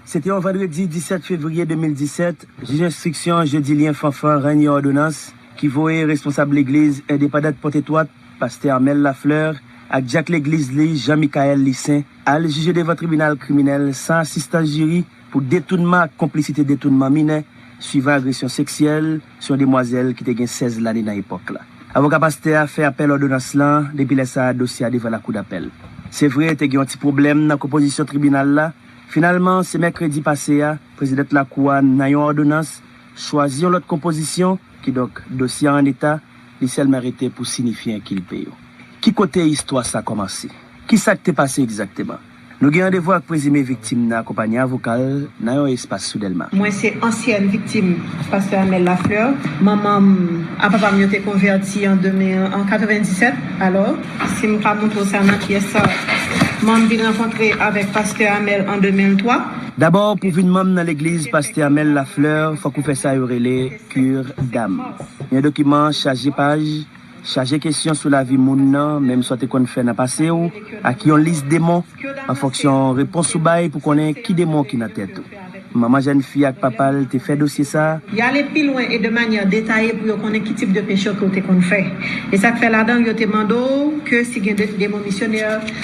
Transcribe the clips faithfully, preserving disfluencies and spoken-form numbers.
Se te yon vandredi disèt fevriye de mil disèt, jij enstriksyon Jedilien Fanfan rann yon òdonans ki voye responsab legliz endepandant Pòtetwòt, pastè Armel Lafleur, ak dyak legliz li, Jean Michael Lissaint, al jije devan tribinal kriminèl san asistans jiri pou detounman ak konplisite detounman minè, swivan agresyon seksyèl sou yon demwazèl ki te gen sèz lane nan epòk la. Avoka pastè a fè apèl òdonans lan, depi lè sa a, dosye a devan lakou dapèl. Se vre, te gen yon ti pwoblèm nan konpozisyon tribinal la. Finalman, se mèkredi pase a, prezidant lakou a, nan yon òdonans, chwazi yon lòt konpozisyon, kidonk, dosye a an eta, li sèlman rete pou sinifye enkilpe yo. Ki kote istwa sa kòmanse? Ki sa k te pase egzakteman? Nou gen randevou ak prezime viktim nan akonpanye avoka l nan yon espas sou Dèlma. Mwen se ansyèn viktim pastè Armel Lafleur. Manman m ak papa m yo te konvèti an de mil, an katrevenndisèt. Alò, si m ka montre w sa nan pyès sa, mwen m vin rankontre avèk pastè Armel an de mil twa. Dabò, pou vin manm nan legliz pastè Armel Lafleur, fòk ou fè sa yo rele cure d'âme. Yon dokiman chaje paj, chaje kesyon sou lavi moun nan, menm sa w te konn fè nan pase w, ak yon lis demon, an fonksyon repons ou bay pou konnen ki demon ki nan tèt ou. Manman jèn fi ak papa l te fè dosye sa a. Y ale pi lwen e de manyè detaye pou yo konnen ki tip de peche ke w te konn fè. E sa k fè ladan l, yo te mande w ke si gen de, demon misyonè,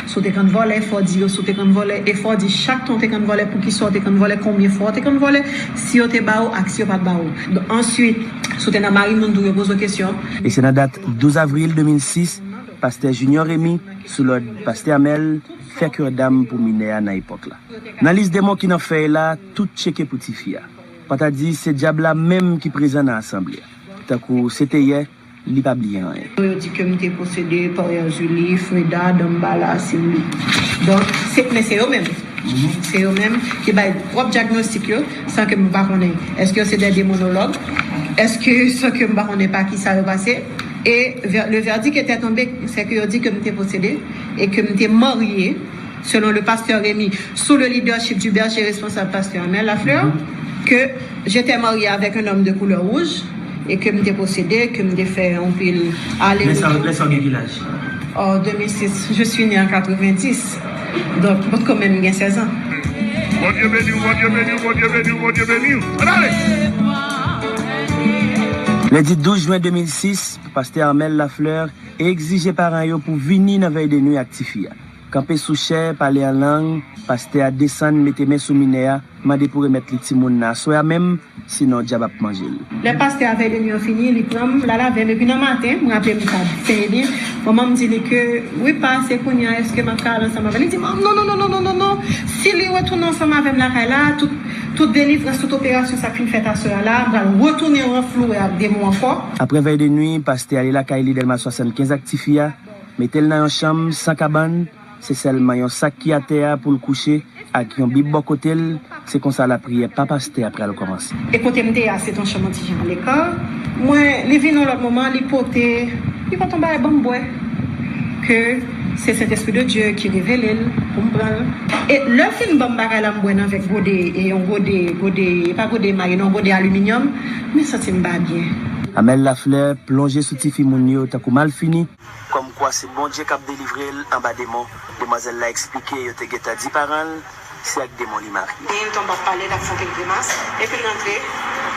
si w te konn vòlè, fò w di yo si w te konn vòlè, e fò w di chak tan w te konn vòlè, poukisa w te konn vòlè, konbyen fwa w te konn vòlè, si yo te ba w ak si yo pa t ba w. Answit, si w te nan mari moun tou, yo poze w kesyon. E se nan dat douz avril de mil sis, pastè Junior Remy, sou lòd pastè Armel, fè cure d'âme pou minè a nan epòk la. Nan lis demon ki nan fèy la, tout tcheke pou tifi a. Pata di se dyab la menm ki prezan nan asanble a. Tankou se te yè, li pa bliye anyen. Yo di ke m te posede pa Erzulie, Freda, Dambala, Simbi. Donk, se, men se yo menm. Se yo menm ki bay pwòp dyagnostik yo, san ke m pa konnen. Èske yo se de demonològ? Èske, san ke m pa konnen pa ki sa yo pase? E vè-, le verdict était tombé, se ke yo di ke m te posede e ke m te marye, selon le pasteur Remy, sous le leadership du berger responsable, pasteur Armel Lafleur, que j'étais mariée avec un homme de couleur rouge et que m te posede, ke m te fè anpil ale. Lè sa, lè sa w gen ki laj? En deux mille six, je suis née en quatre-vingt-dix. Donk, mwen kanmenm gen sèz an. Bondye beni w, Bondye beni w, Bondye beni w, Bondye beni w. Ann ale! Lendi douz jen de mil sis, pastè Armel Lafleur egzije paran yo pou vini nan vèy de nwi ak tifi a. Kanpe sou chè, pale an lang, pastè a desann, mete men sou minè a, mande pou remèt li timoun nan aswè a menm, sinon dyab ap manje l. Lè pastè a vèy de nwi an fini, li pran m, l al avè m, epi nan maten, m raple m sa trè byen, manman m di li ke, wi pa, se kounye a, èske m ap ka al ansanm avè l? Li di, non, non, non, non, non, non, non, non, si li retounen ansanm avè m lakay la, tout, tout delivrans, tout operasyon sa k fin fèt aswè a la, m pral retounen ranflouwe ak demon ankò. Apre vèy de nwi, pastè ale lakay li Dèlma swasannkenz ak tifi a, mete l nan yon chanm san kabann, se sèlman yon sak ki atè a pou l kouche, ak yon bib bò kote l, se konsa lapriyè pa pastè a pral kòmanse. E kote m te ye a, se t yon chanm yon ti jan aleka. Mwen, li vin yon lòt moman, li pote, li pote yon bagay ban m bwè. Ke se Sentespri de Dye ki revele l pou m pran l. E lè l fin ban m bagay la, m bwè nan vè gode, e yon gode, gode, e pa gode emaye, non, gode aliminyòm, mwen santi m pa byen. Amèl Laflè plonje sou tifi moun yo tankou malfini. Kòmkwa se Bondye k ap delivre l anba demon. Demwazèl la eksplike yo te gentan di paran l se ak demon li marye. Li tonbe ap pale, l ap fè anpil grimas, epi l rantre,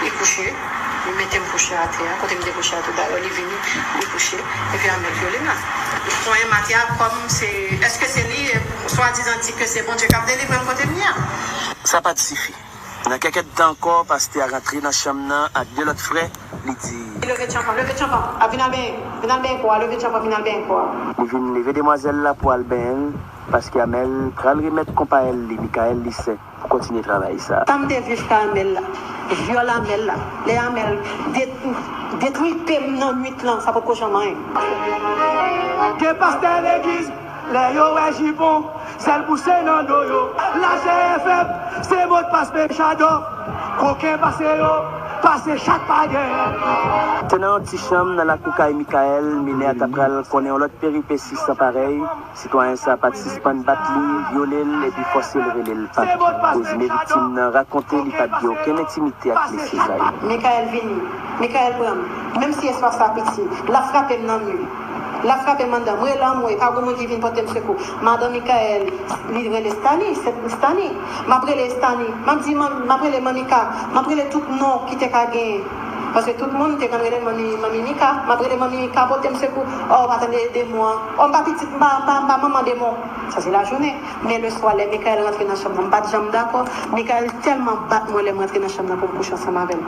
li kouche, li mete m kouche atè a, kote m te kouche a toudalè, li vini, li kouche, epi Amèl vyole m la. Li konyen m atè a kòm se, èske se li, swadizan di ke se Bondye k ap delivre m kote m ye a? Sa pa t sifi. Nan kèk èdtan ankò, pastè a rantre nan chanm nan ak de lòt frè, li di. Leve tchanpan, leve tchanpan, a vin al benyen, vin al benyen kò a, leve tchanpan, vin al benyen kò a. Li vin leve demwazèl la pou al benyen l, paske Amèl pral remèt konpayèl li, Michael Lissaint, pou kontinye travay sa. Sa m te viv ka Amèl la, vyòl Amèl la, lè Amèl det-, detripe m nan nwit lan, sa potko janm anyen. Gen pastè legliz, lè yo wè jipon, sèl bouse nan do yo. Lachè fèb, se modpas pechadò. Koken pase yo, pase chak pa gen. Se nan yon ti chanm nan lakou kay Michael, minè a ta pral konnen yon lòt peripesi san parèy. Sitwayen sa a pa t sispann bat li, vyole l, epi fòse l rele l pap. Prezime viktim nan rakonte li pa t gen okenn entimite ak mesye sa yo. Michael vini, Michael pran m, menm si espas la piti, l ap frape m nan mi. L ap frape m anndan. M rele anmwe, pa gen moun ki vin pote m sekou. Madan Mikaèl, li rele Stani, se Stani. M ap rele Stani. M ap di, man- m ap rele Manmika. M ap rele tout non ki te ka genyen. Paske tout moun te konn rele m Manmi, Manmi Mika. M ap rele Manmi Mika, pote m sekou. Oh, pa tande demon an. Oh, m pa pitit, m pa, m pa, m pa manman demon. Sa se lajounen. Men leswa, lè Mikaèl rantre nan chanm nan, m pa t janm dakò. Mikaèl tèlman bat mwen lè m rantre nan chanm nan pou m kouche ansanm avè l.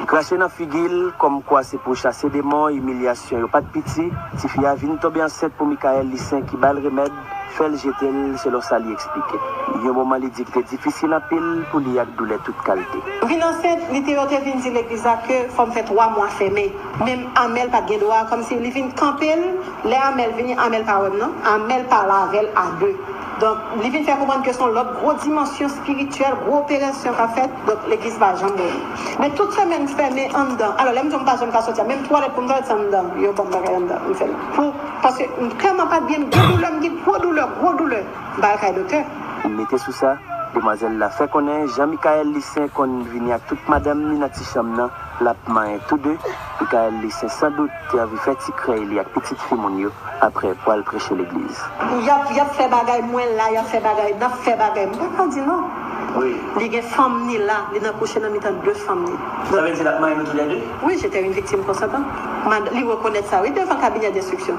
Krache nan figi l, kòmkwa se pou chase demon, imilyasyon yo pa t piti. Tifi a vin tonbe ansent pou Mikaèl Lisen ki ba l remèd, fè l jete l, selon sa li eksplike. Yon moman li di ki te difisil anpil pou li ak doulè tout kalte. M vin ansent, li te, yo te vin di legliz la ke fò m fè twa mwa fèmen. Menm Amèl pa t gen dwa, kòmsi li vin kanpe l. Lè Amèl vini, Amèl pa wè m non. Amèl pale avè l a de. Donk, li vin fè konprann ke se yon lòt gwo dimansyon espirityèl, gwo operasyon k ap fèt. Donk, legliz pa janm wè m. Men tout semèn m fèmen anndan. Alò, lè m di w m pa janm ka soti a, menm twalèt pou m twalèt se anndan. Yo ban m bagay anndan, m fè l. Pou, paske m, kè m an pa t byen, m gen doulè, m gen gwo doulè, gwo doulè. M pa al kay doktè. Mete sou sa, demwazèl la fè konnen Jean Michael Lissaint konn vini ak tout madanm ni nan ti chanm nan, l ap manyen tou de. Michael Lissaint sandout te anvi fè ti krèy li ak pitit fi moun yo, apre pwal preche legliz. Y ap, y ap fè bagay, mwen la, y ap fè bagay, n ap fè bagay. M pa ka di non. Wi. Li gen fanm ni la, li nan kouche nan mitan de fanm ni. Sa vle di l ap manyen nou toulède? Wi, j'étais une victime consentante. Mad, li rekonèt sa, wi, devan kabinè denstriksyon.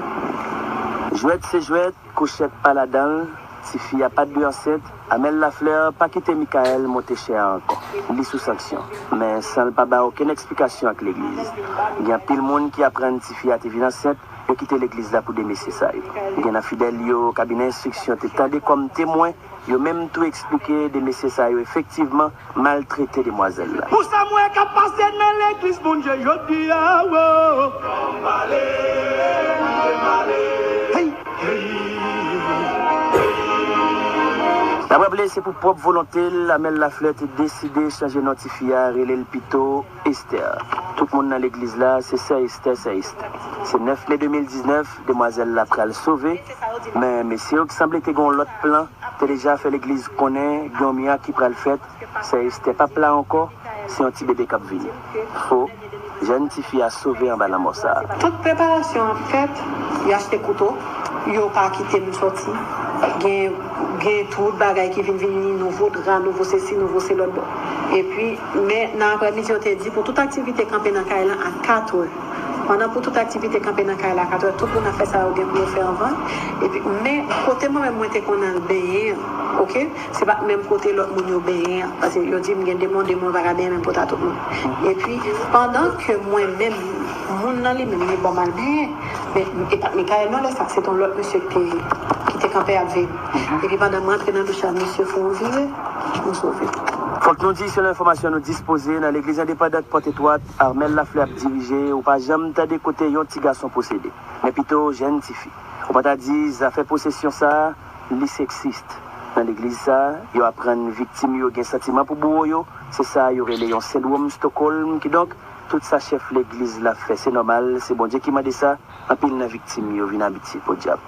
Jwèt se jwèt, kouchèt pa ladan l, tifi a pa t dwe ansent, Amel Lafleur pa kite Michael monte chè a ankò. Li sou sanksyon. Men san l pa bay okenn eksplikasyon ak legliz. Gen anpil moun ki aprann tifi a te vin ansent, yo kite legliz la pou de mesye sa yo. Gen nan fidèl yo, kabinè enstriksyon te tande kòm temwen, yo menm tou eksplike de mesye sa yo efektivman maltrete demwazèl la. Pou sa m wè k ap pase nan legliz Bondye jodi a, wo. N ap raple, se pou pwòp volonte l, Amel Lafleur te deside chanje non tifi a, rele l pito Esther. Tout moun nan legliz la, se sè Esther, sè Esther. Se nèf me de mil diznèf, demwazèl la pral sove, men mesye yo ki sanble te gen yon lòt plan, te deja fè legliz konnen gen yon mirak ki pral fèt, sè Esther p ap la ankò, se yon ti bebe k ap vini. Fo, jèn tifi a sove anba lanmò sa a. Tout preparasyon ap fèt, y achte kouto, yo pa kite m sòti. Gen, gen tout bagay ki vin vini, nouvo dra, nouvo sesi, nouvo se lòt bò. Epi, men nan aprèmidi, yo te di pou tout aktivite kanpe nan kay lan a katrè. Pandan pou tout aktivite kanpe nan kay la a katrè, tout moun ap fè sa yo gen pou yo fè anvan. Epi, men kote mwen menm mwen te konn al benyen an, oke? Se pa t menm kote lòt moun yo benyen an. Paske yo di m gen demon, demon pa ka benyen menm pota tout moun. Epi, pandan ke mwen menm, moun nan li menm, li ban m al benyen. Men, e pa t Michael non, lè sa, se t yon lòt mesye ki te, ki te kanpe ap veye m. Epi, pandan m rantre nan douch la, mesye fè yon vire, m sove. Fòk nou di, selon enfòmasyon nou dispoze, nan legliz endepandant Pòt Etwat, Amel Lafleur ap dirije, ou pa janm tande kote yon ti gason posede. Men pito, jèn tifi. Ou pa ta di, zafè posesyon sa a, li seksis. Nan legliz sa a, yo aprann viktim yo gen santiman pou bowo yo, se sa yo rele yon sendwòm Stockholm. Kidonk, tout sa chèf legliz la fè, se nòmal, se Bondye ki mande sa, anpil nan viktim yo vin abitye podyab.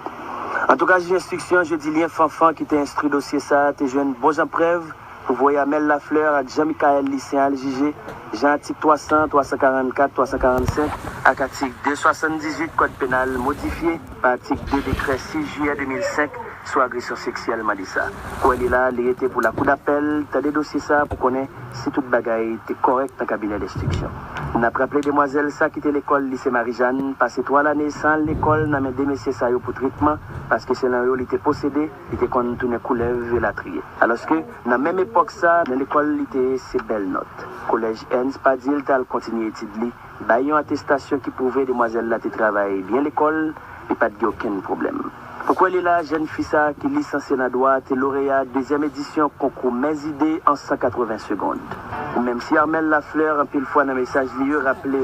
Antouka, jij enstriksyon Jodilien Fanfan ki te enstwi dosye sa a te jwenn bon jan prèv pou voye Amel Lafleur ak Jean Michael Lissaint al jije, jan atik twa san, twa san karannkat, twa san karannsenk ak atik de swasanndizuit Kòd Penal modifye pa atik de dekrè sis jiyè de mil senk sou agresyon seksyèl mande sa. Kwè li la, li rete pou lakou dapèl tande dosye sa a pou konnen si tout bagay te kòrèk nan kabinè denstriksyon. N ap raple demwazèl sa kite lekòl Lise Marijàn, pase twa lane san al lekòl nan men de mesye sa yo pou tretman, paske selon yo li te posede, li te konn tounen koulèv elatriye. Alòske, nan menm epòk sa, nan lekòl li te se bèl nòt. Kolèj Ernst Padil t al kontinye etid li, bay yon atestasyon ki pwouve demwazèl la te travay byen lekòl, li pa t gen okenn pwoblèm. Pou kwè li la, jèn fi sa a ki lisanse nan dwa te loreya dezyèm edisyon konkou Mèzide an san katreven segond. Menm si Amel Lafleur anpil fwa nan mesaj li yo raple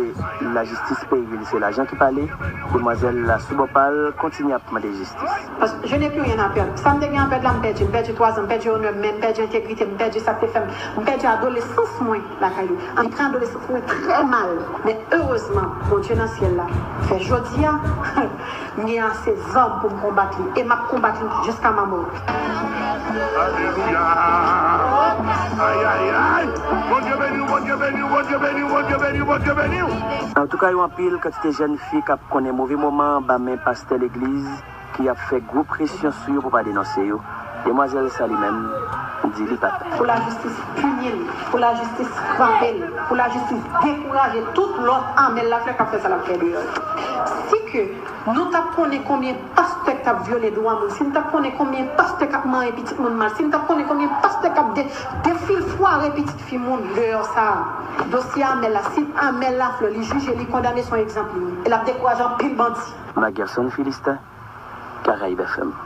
lajistis peyi l se lajan ki pale, demwazèl la sou bò pa l kontinye ap mande jistis. Paske je n'ai plus rien à perdre. Sa m te gen a pèd la, m pèdi. M pèdi twa zan, m pèdi onè m, men m pèdi entegrite m, m pèdi sa k te fè m, m pèdi adolesans mwen lakay yo. An, m pran adolesans mwen trè mal. Men erezman, Bondye nan syèl la fè jodi a, m gen ase zam pou m konbat li. E m ap konbat li jiska ma mò. Alelouya. Ay, ay, ay. Bondye beni w, Bondye beni w. Antouka, yo anpil kantite jèn fi k ap konnen move moman anba men pastè legliz ki ap fè gwo presyon sou yo pou pa denonse yo. Demwazèl sa li menm, di li pa pè. Pou lajistis pini l, pou lajistis frape l, pou lajistis dekouraje tout lòt Amel Lafleur k ap fè sa l ap fè deyò yo. Si ke nou t ap konnen konbyen pastè k t ap vyole dwa moun, si n t ap konnen konbyen pastè k ap manyen pitit moun mal, si n t ap konnen konbyen pastè k ap de, defilfware pitit fi moun deyò sa a, dosye Amel la, si Amel Lafleur li jije, li kondane, se yon egzanp li ye. E l ap dekouraje anpil bandi. Magerson Philistin, Caraïbes F M.